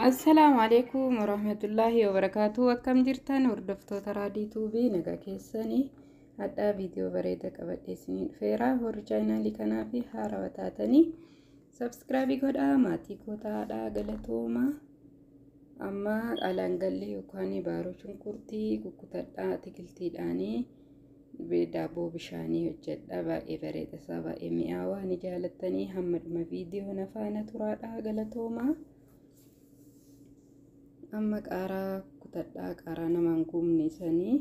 Assalaamu alaikum warahmatullaahi wabarakaatuh. Akkam jirtan hordoftoota Raadii Tuubii, nagaa keessanii? Hadhaa viidiyoo bareeda qabadhee isinii dhufeera. Warri chaanaalii kanaa fi haarawaa taatanii subscribe godhaa, maatii koo ta'aadhaa, galatooma. Amma alangallee yookaan baaroo shunkurtii kukkutadhaa atikiltiidhaanii daabboo bishaanii hojjedha. Baay'ee bareeda isaa, baay'ee mi'aawaa, ni jaalattanii. Hamma dhuma viidiyoo na faana turaadhaa, galatooma. Amma qaaraa kutadhaa, qaaraa namaan guubne sanii.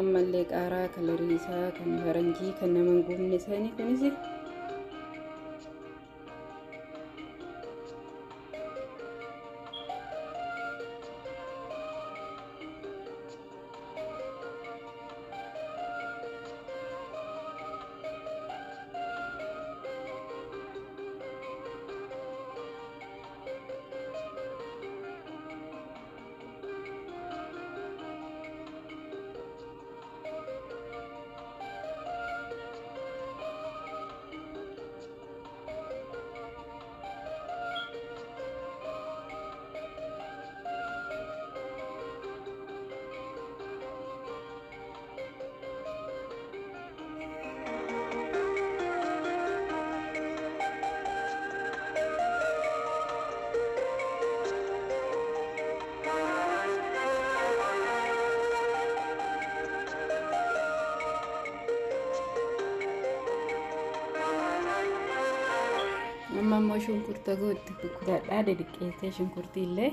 Ammallee qaaraa kalarii isaa kan faranjii kan nama hin guubne sanii kunis. Amma immoo shunkurta itti kukkutadhaa, didiqqeessee shunkurtii illee.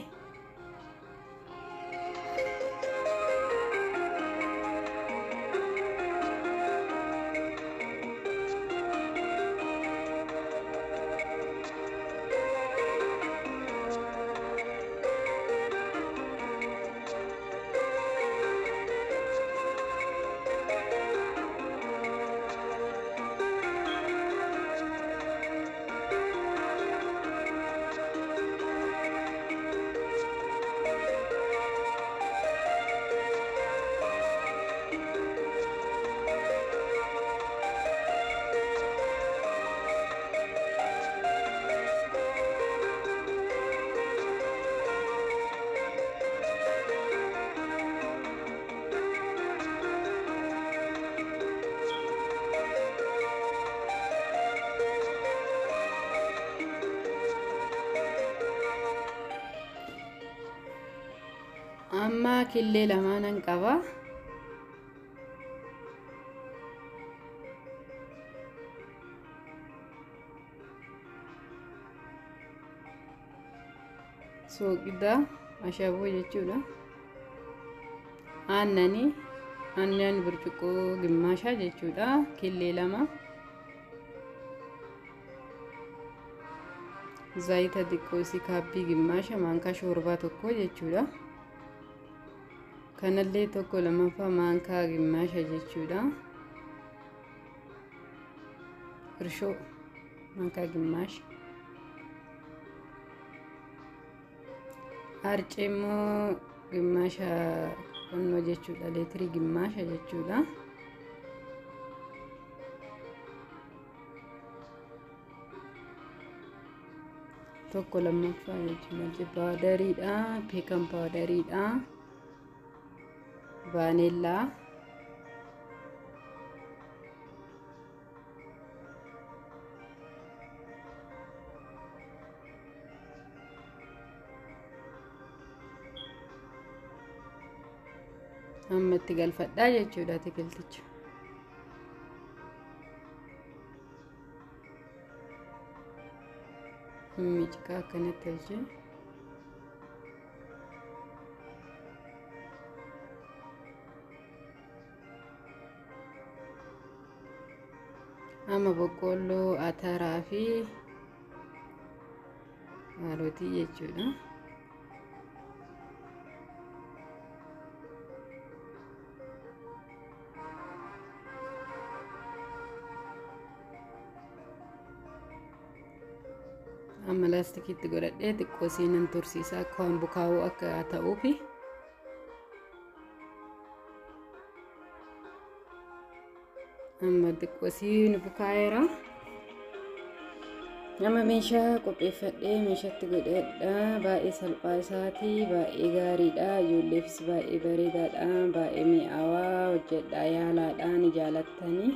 Amma killee lamaanan qaba. Sooqidda, ashaboo jechuudha. Aannanii, aannan burcuqqoo gimmaashaa jechuudha. Killee 2. Zayita xiqqoo isii kaabbii gimmaasha maankaa shoorbaa 1 jechuudha. Kanallee 1/2 maankaa gimmaasha jechuudha. Irshoo maankaa gimmaasha. Harcee immoo gimmaasha qonnoo jechuudha. Leetirii gimmaasha jechuudha. 1/2 jechuudha. Paawudariidha. Peekan paawudariidha. Vaaneellaa. Amma itti galfadhaa jechuudha atikilticha. Miiciqaa akkanatti tolchee. Amma boqqoolloo, ataraa fi kaarotii jechuudha. Amma laastikiitti godhadhee xiqqoo isiinan tursiisa akka waan bukaa'uu akka ta'uufi. Amma xiqqoo isiin bukaa'eera. Amma meeshaa qopheeffadhee meeshaatti godhadha. Baay'ee salphaa isaati, baay'ee gaariidha. Ijoolleefis baay'ee bareedaadha, baay'ee mi'aawaa hojjedha yaalaadha ni jaalattanii.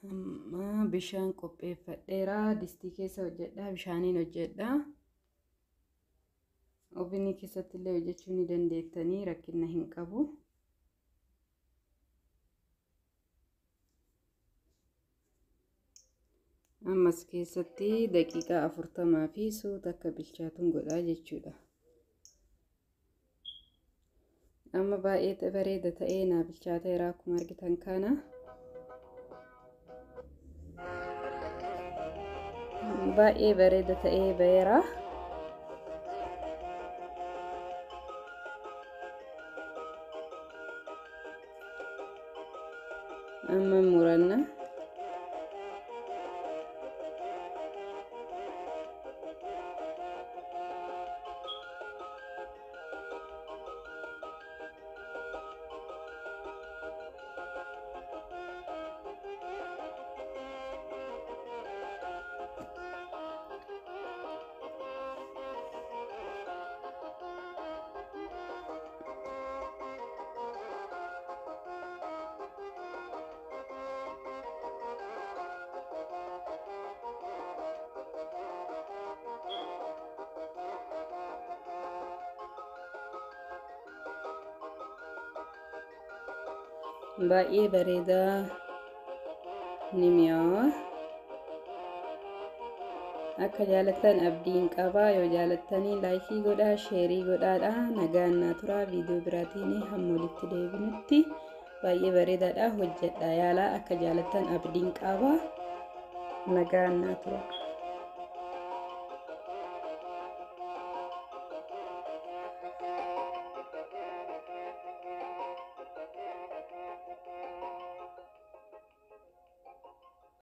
Amma bishaan qopheeffadheera. Distii keessa hojjedha. Bishaaniin hojjedha. Ovenii keessatti illee hojjechuu ni dandeettanii, rakkina hin qabu. Ammas keessatti daqiiqaa 40 fi suuta akka bilchaatuun godhaa jechuudha. Amma baay'ee bareeda ta'ee naa bilchaateera akkuma argitan kana. Baay'ee bareeda ta'ee baheera. Amma muranna. Baay'ee bareedaa, ni mi'aawa. Akka jaalattan abdiin qabaa. Yoo jaalattanii like godhaa, share godhaadha. Nagaan naa turaa, viidiyoo biraatiin hamma walitti deebinutti. Baay'ee bareedaadha, hojjedha yaalaa, akka jaalattan abdiin qabaa. Nagaan naa turaa.